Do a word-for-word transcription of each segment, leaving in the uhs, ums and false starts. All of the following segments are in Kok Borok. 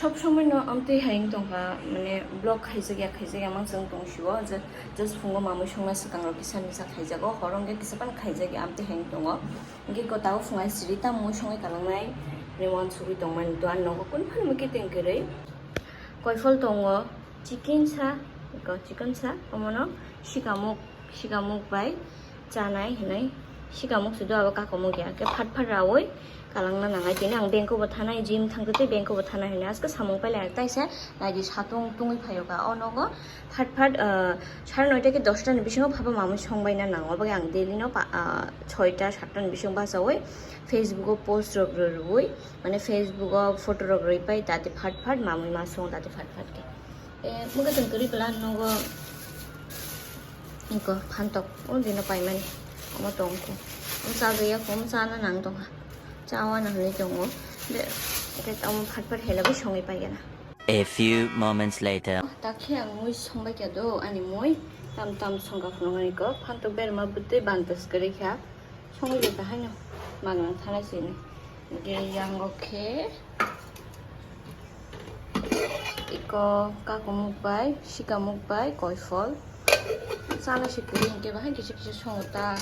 Sob somoi no amtwi hai wng tongkha, mane vlog khaijak ya, khaijak ya mang chwng tong sio, je just phungo mamui songna swkang rok kisa misa khaijago, horo hwnkhe kisa phano khaijak ya, amtwi hai wng tongo. Hwnkhe ko tabuk phungai siri tamo mui songwi kalangnai, ni uansugwi tongmani to, ani nogo kun phano mui kiting kwrwi. Koifol tongo, chicken sa, ko chicken sa, omono sikamuk, sikamuk bai chanai hinui, sikamuk sudu abo kakamuk ya, khe phat phat raui kalangna nangai. Tini ang bank o bo thanai, gym thangtwi tei bank o bo thanai hinui, aske samung pailai taisa naidi satung tungwi phaio ka o nogo. Phat phat, ah, sare noita khe dosta ni bisingo phaba mamui songbaina nango, aboni ang daily no pa-, ah, soita satta ni bisingo bachaui Facebook o post rok rwrwi, mane Facebook o photo rok rwui pai, dati phat phat mamui ma songo, dati phat phat khe. E, mukhe tong kwrwi bwla nogo. Iko phantok, o dino paimani. Omo tongkho. Omo chajak ya kho, omo chana nang tongkha. Chawana hinui tongo. Be, tei omo phat phat helaiwi songwi paigana. A few moments later. Takhe ang mui songbai kha do, ani mui tam tam songkha phunuknai ko. Phantok berma bwtwi bantas kwrwi kha. Songwi rwkha haino. Magwrang thanai sini. Hwnkhe yango khe iko kakumuk bai, sikamuk bai, koifol. Chana si kwrwi hwnkhe bahai kisa kisa songo ta.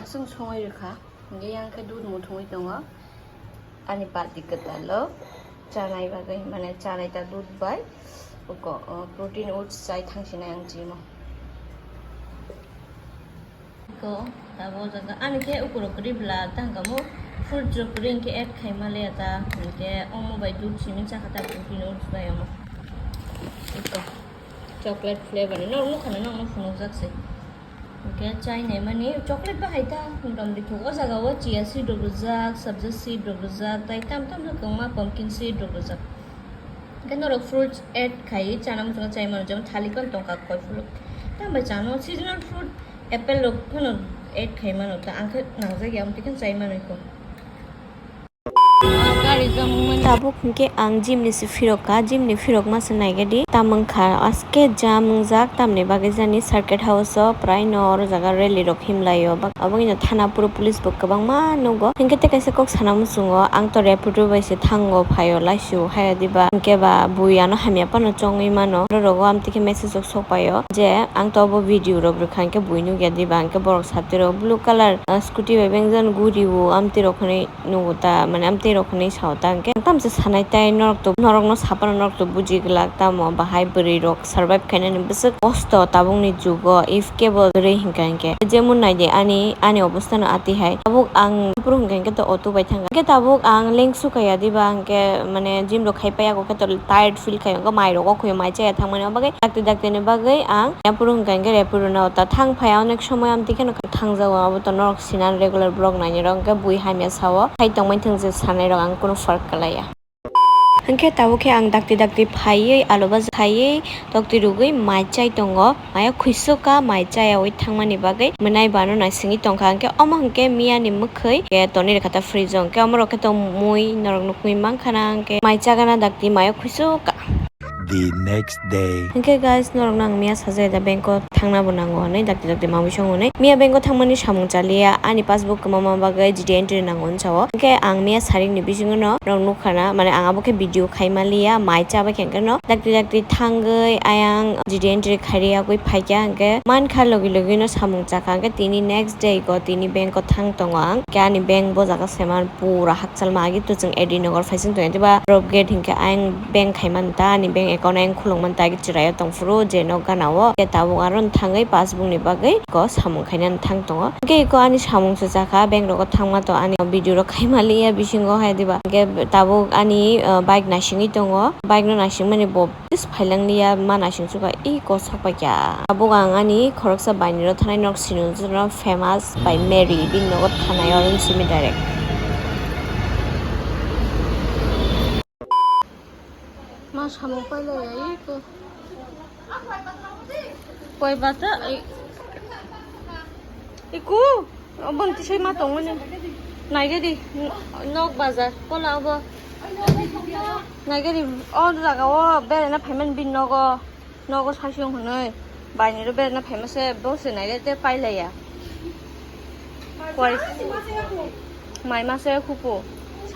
Aswk songwi rwkha. Hwnkhe yang khe dudh muthungwi tongo. Ani balti kwtalo chanai bagwi, mane chanai ta dudh bai. Uko, o, protein oats chai thangsinai ang gym o. Ko, tabuk o jaga. Ani khe ukurok kwrwi bwla, tang kamo fruit rok kwrwi hwnkhe add khai ma le ta. Hwnkhe omo bai dudh simi chakha ta protein oats bai omo. Iko, chocolate flavor ni. Norok nukha na, norok no phunukjak se. Hwnkhe chai naimani chocolate bahai ta, motamoti thok. O jaga o chia seed rok rijak, sabja seed rok rijak, tai tam tam rok kwbangma pumpkin seed rok rijak. Hwnkhe norok fruits add khai chana muchungma chai mano, jemon thalik phano tongkha koi fruit. Tamo bai chano seasonal fruit apple rok phano add khai mano, ta ang khe nangjak ya, amtwi khe chai manwi kho. Tabuk hwnkhe ang gym ni se phirok kha, gym ni phirok ma se naigadi, tamung kha aske jam wngjak, tamni bagwi jani circuit house o prai no oro jaga rally rok himlai o, aboni no thana puro police bo kwbangma nugo. Hwnkhe tei kaisa kok sana muchungo, ang to Rapido bai se thango phaio laisio haya diba, hwnkhe ba bui ano hamya phano chongwi mano. Oro rogo amtwi khe message rok sok paio je ang to obo video rok rwkha, hwnkhe bui nukya diba, hwnkhe borok satwi rok blue colour, ah, scooty bai bengjan guri o amtwi rok hinwi nugo ta, mane amtwi rok hinwi sao ta, hwnkhe ang tamo se sanai tai norok to, norok no saphano norok to buji glak tamo bahai bwrwi rok survive khainani bwswk kosto tabukni jugo, if kebo kwrwi hinkha hinkhe. Jemon naidi ani, ani obostha no atwi hai. Tabuk ang phuru hinkha hinkhe to auto bai thangkha. Hinkhe tabuk ang lengsu kaiya diba hinkhe mane gym rok khai paiya khe to tired feel khai, hinkhe mai rok o khuyo mai chaya thangmani bagwi dakti dakti ni bagwi ang aphuru hinkha hinkhe Rapido no ta thang phai onek somoy amtwi kheno thangjago abo to norok sinani regular vlog nainai rok hinkhe bui hamya sao khai tongmani thang je sanai rok ang kunu fark kwlaiya. Hinkhe tabuk khe ang dakti dakti phaiwi alu baja khaiwi tokti rwgwi mai chai tongo. Maya khuisukha mai chayawi thangmani bagwi mwnai bano naisingwi tongkha. Hinkhe omo hinkhe miyani mwkhwi khe tonwi rwkha ta fridge o. Hinkhe omorok khe tong mui norok nukwi mankha na hinkhe mai chagana dakti maya khuisukha. The next day. Hinkhe guys, norokno ang miya sajai da bank o thangna bo nango hinwi dakti dakti mamwi song hinwi. Miya bank o thangmani samung chaliya, ani passbook kwma ma bagwi G D entry nango hinwi sao. Hinkhe ang miya sarik ni bisingo no norok nukha na, mane ang abo khe video khai maliya, mai cha bai khe hinkhe no dakti dakti thangwi ayang G D entry khairiyagwi phaikha, hinkhe mankha logi logi no samung chakha, hinkhe tini next day go tini bank o thang tongo ang. Hinkhe ani bank bo jaga se man pura hakchal ma agi to chwng A D Nagar phaising tongya diba, rob gate hinkhe ayang bank khai man ta, ani bank account ayang khuluk man ta, agi chwraio tongphuru je nok gana o. Hinkhe tabuk aro thangwi passbook ni bagwi ko samung khainani thang tongo. Hinkhe iko ani samung se chakha, bank rogo thangma to ani video rok khai maliya bisingo hai diba. Hinkhe tabuk ani, uh, bike naisingwi tongo, bike no naisingmani bo is phailanglia ma naising suka i kosak pai kya. Tabuk ang ani khoroksa bainiro thanai nok sinu jora famous by Mary bini nogo thanai oro simi direct. Ma samung pailai ya iko. Koi bata i-, iku, obon tisai ma tongmani. Naigadi, n-, nok bazar, kola obo. Naigadi, o jaga o beraina phaimani bini nogo. Nogo sasiyong hinui. Bainiro beraina phaima se bo se naigadi te pailaiya. Koi, mai masa khupu.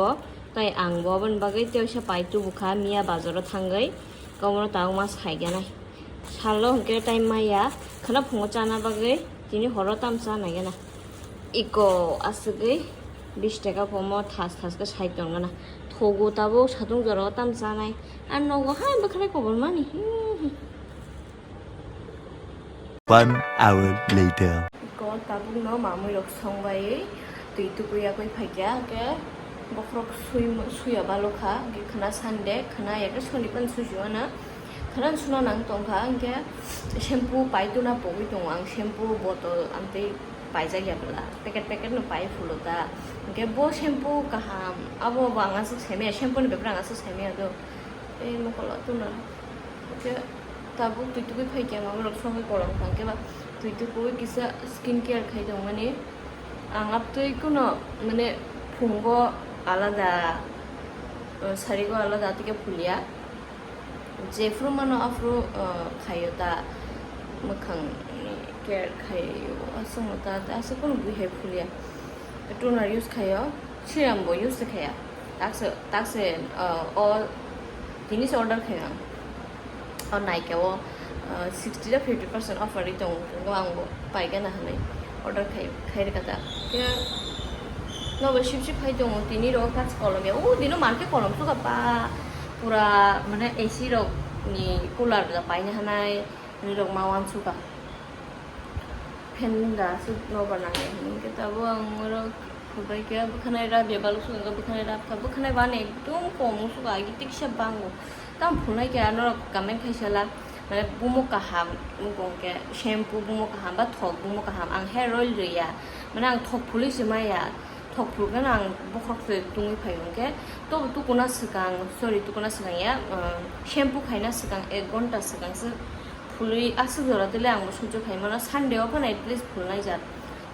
bo, tai ang bo aboni bagwi tei waisa pai tubukha miya bazaro thangwi, komono tabuk ma saiganai. Salo hwnkhe tai maya khwna phungo chana bagwi tini horo tam cha naigana. Iko aswkgwi bish taka pomo thas thas khe sai tongana. Thogo tabuk satung jorao tam chanai. Ar nogo hai bwkhwnai kobormani. Hmm. One hour later. Iko tabukno mamui rok songbai twi tukui yakui phaikya, hwnkhe bokhorok sui, suya balokha, hwnkhe khwna Sunday, khwna yakhe sonipan sujuana. Khran suna nang tongkha, hwnkhe shampoo pai tuna pogwi tongo ang, shampoo bottle amtwi paijak ya bwla, packet packet no pai phulo ta. Hwnkhe bo shampoo kaham, abo bo ang aswk saimaya, shampoo ni bepre ang aswk saimaya do. Tei mokolo tuna. Hwnkhe tabuk twi tugwi phaikhe ang aborok songwi kolom thangkhe ba twi tugwi kisa skin care khai tongmani. Ang aptwi kuno mane phungo alada, sarigo alada tike phulia. Jephru mano aphru, uh, khaio ta, mwkhang ni care khaio, aswkno ta, ta aswk kunu bui hai phulia. Toner use khaio, serum bo use khaya. Takse, takse, uh, o tini se order khaio ang. O naikhe o, uh, sixty to fifty percent offer ri tongo, tongo ang bo paigana hinwi order khai, khai rwkha ta. Khe nobo sip sip phai tongo, tini rok tak kolom ya. O dino market kolom suka pa. Pura mane A C rok ni cooler da paina hanai ni rok ma wan suka. Fan da su no ba nangai hini ke tabo ang oro phubai ke bwkhanai rab ya baluk suka bwkhanai rab kha bwkhanai ban ekdom kom suka agi tiksa bango. Tam phunai ke ano comment khai sala mane bumo kaham mukong ke shampoo bumo kaham ba thok bumo kaham ang hair oil rwya mane ang thok phului se maya. Thok phuru gana ang bokhorok se tungwi phai hwnkhe, to tukuna swkang, sorry, tukuna swkang ya, uh, shampoo khaina swkang ek ghonta swkang se phului aswk jora tele ang bo sujjo khai mano. Sunday o phano at least phulnai jat,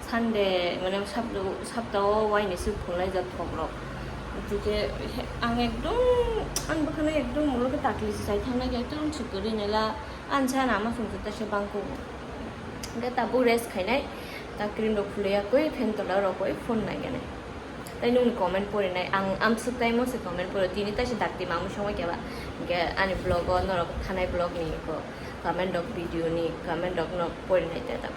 Sunday mane sapta, sapta o waini se phulnai jat thok rok. Tike ang ekdom, ang bwkhano ekdom ulo khe takli se chai thangna khe ekdom se kwrwi nela, ang cha nama sung se ta se bangkuk. Hwnkhe tabuk rest khainai, ta cream rok phulwi yakwi fan tola rokwi phone naiganai. Tai nungni comment porinai, ang amswk time o se comment pori, tini taisa dakti mamu songwi keba. Hwnkhe ani vlog o norok thanai vlog ni ko comment rok video ni comment rok no porinai ta ta.